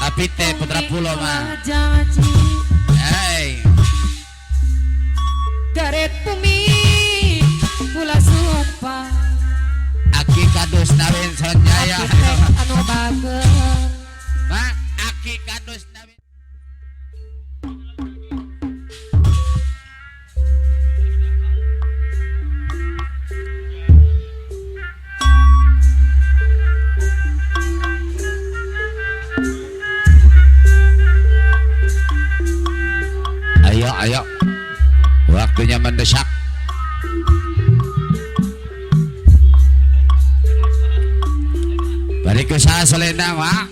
Apite Putra Pulo mah. Janji. Hey. Garet bumi kula sumpah. Aki Kadus Nawin Sonjaya. Arsitek anu bager. Ma, Aki Kadus Nawin. Ayo, ayo. Waktunya mendesak. Balik ke saya selendang, Pak.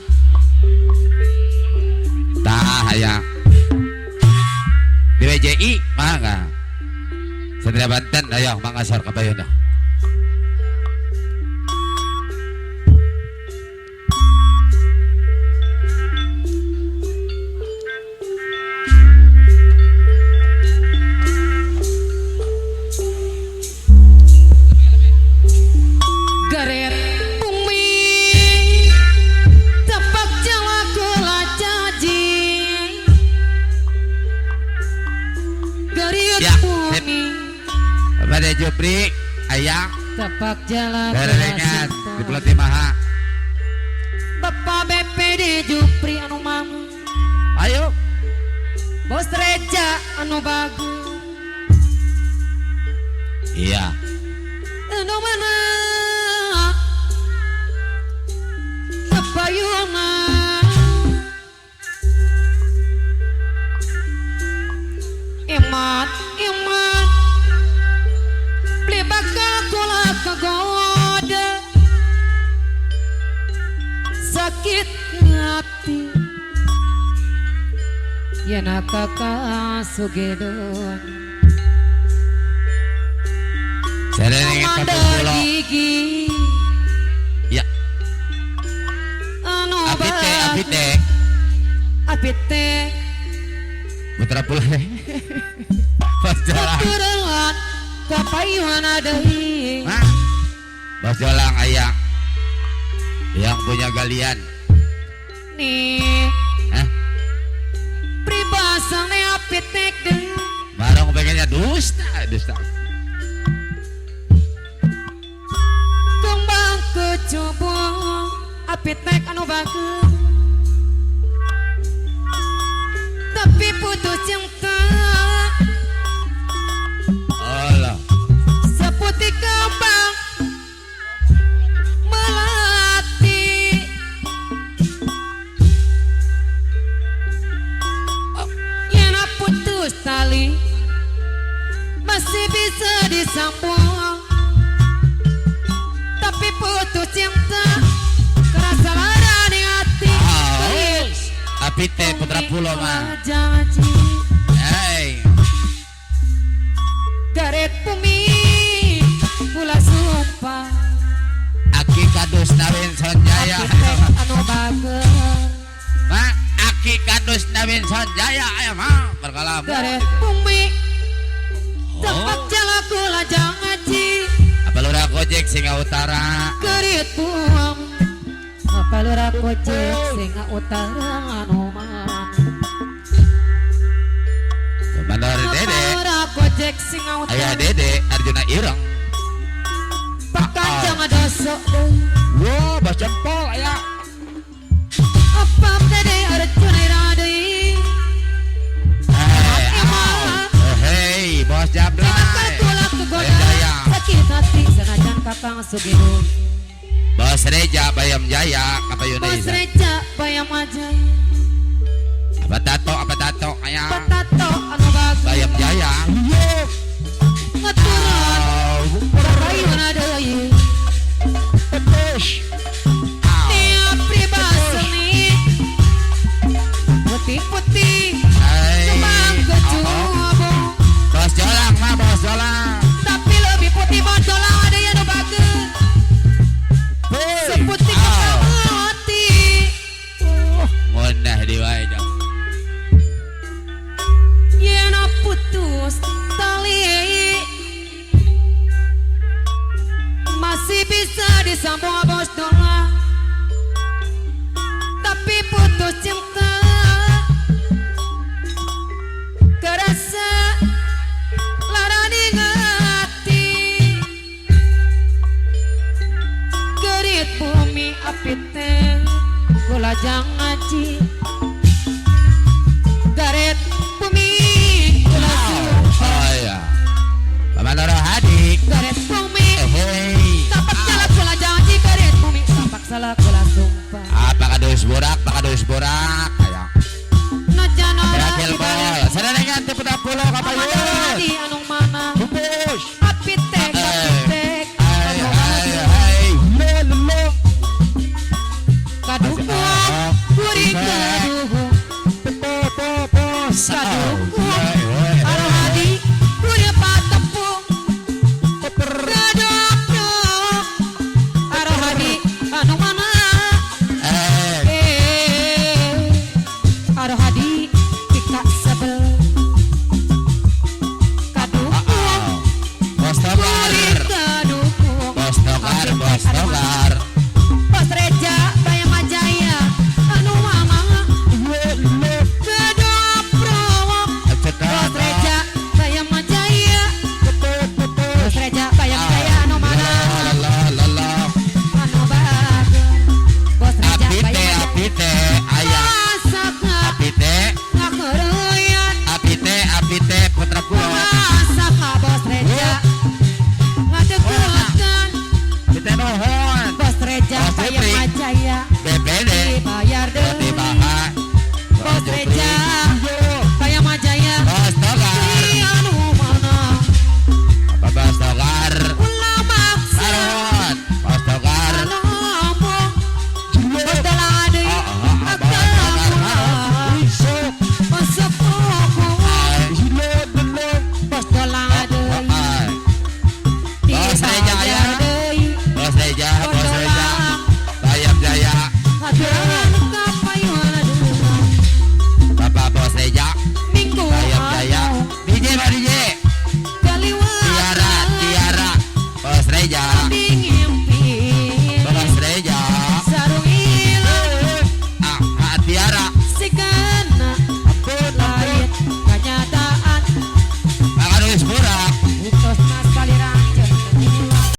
Tah, aya. Di WJI, mangga. Satria Banten, ayo mangga sor kabayun. Garet bumi tapak jawa kula janji. Garet Ya, sip. bumi Bapak Jupri, ayah, tapak jalan kula bererengan sumpah. di Pulau Timaha. Bapak BPD Jupri anu mama. Ayo. Bos Reja anu bagus. Iya. Anu mana Kapayuna Imat imat beli bakal kula kagoda sakit hati yen kakak sugedon Serengan Amanda Kampung Pulo. gigi Ya, anu Apite, Apite. Apite Putra Pulo. Bos Jolang. Keturunan kapayuan deui. Hah? Bos Jolang ayah. Yang punya galian. Nih Hah? pribasane apite deui. Barong pengennya dusta, dusta. Kembang kecubung apite anu bagus. Tapi putus cinta Allah. seputih kembang melati. Yen putus tali masih bisa disambung, tapi putus cinta kerasa lara di hati. Aus. Apite Putra Pulo mah. Janji. Hey. Garet bumi kula sumpah. Aki Kadus Nawin Sonjaya. Arsitek anu bager. Ma, Aki Kadus Nawin Sonjaya aya mah berkalam. Garet bumi tempat Oh. jalan kula janji. Apa lurah Gojek Singa Utara. Garet bumi apa lurah Gojek Singa Utara anu mana. Komandor Apa Dede. lurah Gojek Singa Utara. Ayah Dede Arjuna Ireng. Pakanjang dosok deui. Wow, bos jempol ayah. Apa Dede Arjuna Ireng deui. Hey, au. Hey, bos Bakal Jablay. kula kegoda Bayam Jaya. sakit hati senajan kakang Sugino. Bos Reja Bayam Jaya kapayuna Bos isa. Reja Bayam Jaya. Apa tato ayah. Patato anu bagus. Bayam Jaya. Ngeturun Au. kapayuna deui. Pedes. Au. Tiap pribaseni putih-putih Hey. kembang Oh, oh. kecubung. Bos Jolang mah bos Jolang. Tapi lebih putih bos Jolang ada yang bagus. Hey. Seputih Au. kembang hati. Ngunah di wae jang. Yen putus tali masih bisa disambung bos dola. Tapi putus cinta Apite kula jangaji garet bumi kula sumpah. Oh iya. Bapak Noro Hadi. Garet bumi Hei. tapak salah kula janji garet bumi tapak salah kula sumpah. Apa kadus borak, apa kadus borak. Ayo. Najan ora Berhasil bol. Serenengan tipe pulau Mama kapayun. Hadi anung mana Bubus. Apitek apitek Hai hai hai. Lo lo. Kaduhung kuring kaduhung Po po po. Kaduhung Arhadi kuring patepung Kadok Arhadi anu mana Eh. eh Arhadi pika sebel Kaduhung Bostogar. kuring kaduhung Bostogar, Bostogar.